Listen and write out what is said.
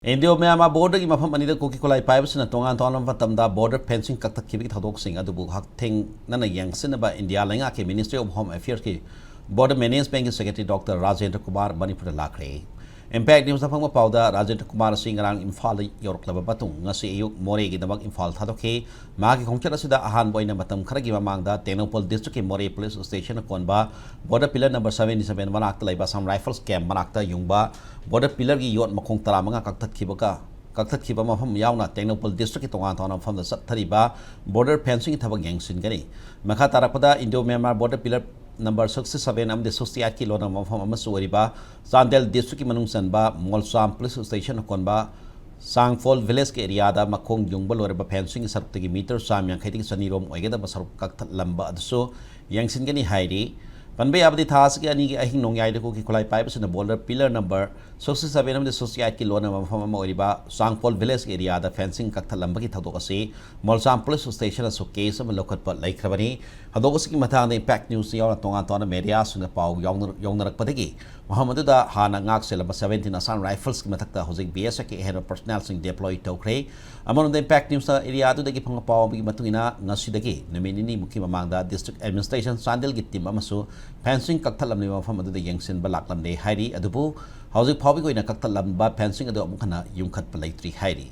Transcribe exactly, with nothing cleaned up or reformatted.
ꯏꯟꯗꯤꯌꯣ Myanmar ꯕꯣꯔꯗꯔꯒꯤ ꯃꯐꯝ ꯑꯅꯤꯗ ꯀꯨꯀꯤ ꯈꯨꯠꯂꯥꯏ ꯄꯥꯏꯕꯁꯤꯡꯅ ꯇꯣꯉꯥꯟ ꯇꯣꯉꯥꯟꯕ ꯃꯇꯝꯗ ꯕꯣꯔꯗꯔ ꯐꯦꯟꯁꯤꯡ ꯀꯛꯊꯠꯈꯤꯕꯒꯤ ꯊꯧꯗꯣꯛꯁꯤꯡ ꯑꯗꯨꯕꯨ ꯍꯛꯊꯦꯡꯅꯅ ꯌꯦꯡꯁꯤꯟꯅꯕ ꯏꯟꯗꯤꯌꯥ ꯂꯩꯉꯥꯛꯀꯤ Ministry of Home Affairsꯀꯤ Border Managementꯀꯤ Secretary Doctor Rajendra Kumar ꯃꯅꯤꯄꯨꯔꯗ ꯂꯥꯛꯈ꯭ꯔꯦ꯫ Impact Newsꯅ ꯐꯪꯕ ꯄꯥꯎꯗ ꯔꯥꯖꯦꯟꯗ꯭ꯔ ꯀꯨꯃꯥꯔ ꯑꯁꯤ ꯉꯔꯥꯡ ꯏꯝꯐꯥꯜꯗ ꯌꯧꯔꯛꯂꯕ ꯃꯇꯨꯡ ꯉꯁꯤ ꯑꯌꯨꯛ ꯃꯣꯔꯦꯒꯤꯗꯃꯛ ꯏꯝꯐꯥꯜ ꯊꯥꯗꯣꯛꯈꯤ꯫ ꯃꯍꯥꯛꯀꯤ ꯈꯣꯡꯆꯠ ꯑꯁꯤꯗ ꯑꯍꯥꯟꯕ ꯑꯣꯏꯅ ꯃꯇꯝ ꯈꯔꯒꯤ ꯃꯃꯥꯡꯗ ꯇꯦꯡꯅꯧꯄꯜ districtꯀꯤ ꯃꯣꯔꯦ police stationꯅ ꯀꯣꯟꯕ border pillar number seventy seven ꯃꯅꯥꯛꯇ ꯂꯩꯕ Assam Rifles camp ꯃꯅꯥꯛꯇ ꯌꯨꯡꯕ border pillarꯒꯤ ꯌꯣꯠ ꯃꯈꯣꯡ ꯇꯔꯥꯃꯉꯥ ꯀꯛꯊꯠꯈꯤꯕꯒ ꯀꯛꯊꯠꯈꯤꯕ ꯃꯐꯝ ꯌꯥꯎꯅ ꯇꯦꯡꯅꯧꯄꯜ districtꯀꯤ ꯇꯣꯉꯥꯟ ꯇꯣꯉꯥꯟꯕ ꯃꯐꯝꯗ ꯆꯠꯊꯔꯤꯕ border fencingꯒꯤ ꯊꯕꯛ ꯌꯦꯡꯁꯤꯟꯒꯅꯤ꯫ ꯃꯈꯥ ꯇꯥꯔꯛꯄꯗ Indo Myanmar border pillar number sixty seven ꯑꯃꯗꯤ sixty eightꯀꯤ ꯂꯣꯟꯅꯕ ꯃꯐꯝ ꯑꯃꯁꯨ ꯑꯣꯏꯔꯤꯕ ꯆꯥꯟꯗꯦꯜ districtꯀꯤ ꯃꯅꯨꯡ ꯆꯟꯕ ꯃꯣꯜꯁꯥꯝ police stationꯅ ꯀꯣꯟꯕ ꯁꯥꯡꯐꯣꯜ villageꯀꯤ areaꯗ ꯃꯈꯣꯡ ꯌꯨꯡꯕ ꯂꯣꯏꯔꯕ fencingꯒꯤ ꯁꯔꯨꯛꯇꯒꯤ meter ꯆꯥꯝ ꯌꯥꯡꯈꯩꯗꯒꯤ ꯆꯅꯤꯔꯣꯝ ꯑꯣꯏꯒꯗꯕ ꯁꯔꯨꯛ ꯀꯛꯊꯠꯂꯝꯕ ꯑꯗꯨꯁꯨ ꯌꯦꯡꯁꯤꯟꯒꯅꯤ ꯍꯥꯏꯔꯤ꯫ ꯄꯟꯕ ꯌꯥꯕꯗꯤ, ꯊꯥ ꯑꯁꯤꯒꯤ ꯑꯅꯤꯒꯤ ꯑꯍꯤꯡ ꯅꯣꯡꯌꯥꯏꯗ ꯀꯨꯀꯤ ꯈꯨꯠꯂꯥꯏ ꯄꯥꯏꯕꯁꯤꯡꯅ border pillar number sixty seven ꯑꯃꯗꯤ sixty eightꯀꯤ ꯂꯣꯟꯅꯕ ꯃꯐꯝ ꯑꯃ ꯑꯣꯏꯔꯤꯕ ꯆꯥꯡꯐꯣꯜ villageꯀꯤ areaꯗ fencing ꯀꯛꯊꯠꯂꯝꯕꯒꯤ ꯊꯧꯗꯣꯛ ꯑꯁꯤ ꯃꯣꯜꯁꯥꯝ police stationꯅꯁꯨ case ꯑꯃ ꯂꯧꯈꯠꯄ ꯂꯩꯈ꯭ꯔꯕꯅꯤ꯫ ꯊꯧꯗꯣꯛ ꯑꯁꯤꯒꯤ ꯃꯇꯥꯡꯗ Impact Newsꯅ ꯌꯥꯎꯅ ꯇꯣꯉꯥꯟ ꯇꯣꯉꯥꯟꯕ mediaꯁꯤꯡꯅ ꯄꯥꯎ ꯌꯥꯎꯅ-, ꯌꯧꯅꯔꯛꯄꯗꯒꯤ ꯃꯐꯝ ꯑꯗꯨꯗ ꯍꯥꯟꯅ ꯉꯥꯛ ꯁꯦꯜꯂꯝꯕ seventeen Assam Riflesꯀꯤ ꯃꯊꯛꯇ ꯍꯧꯖꯤꯛ BSFꯀꯤ ꯑꯍꯦꯟꯕ personnelꯁꯤꯡ deploy ꯇꯧꯈ꯭ꯔꯦ꯫ ꯑꯃꯔꯣꯝꯗ Impact Newsꯅ area ꯑꯗꯨꯗꯒꯤ ꯐꯪꯕ ꯄꯥꯎ ꯑꯃꯒꯤ ꯃꯇꯨꯡ ꯏꯟꯅ ꯉꯁꯤꯗꯒꯤ ꯅꯨꯃꯤꯠ ꯅꯤꯅꯤꯃꯨꯛꯀꯤ ꯃꯃꯥꯡꯗ district administration ꯆꯥꯟꯗꯦꯜꯒꯤ team ꯑꯃꯁꯨ fencing ꯀꯛꯊꯠꯂꯝꯂꯤꯕ ꯃꯐꯝ ꯑꯗꯨꯗ ꯌꯦꯡꯁꯤꯟꯕ ꯂꯥꯛꯂꯝꯂꯦ ꯍꯥꯏꯔꯤ꯫ ꯑꯗꯨꯕꯨ ꯍꯧꯖꯤꯛ ꯐꯥꯎꯕꯒꯤ ꯑꯣꯏꯅ ꯀꯛꯊꯠꯂꯝꯕ fencing ꯑꯗꯨ ꯑꯃꯨꯛ ꯍꯟꯅ ꯌꯨꯝꯈꯠꯄ ꯂꯩꯇ꯭ꯔꯤ ꯍꯥꯏꯔꯤ꯫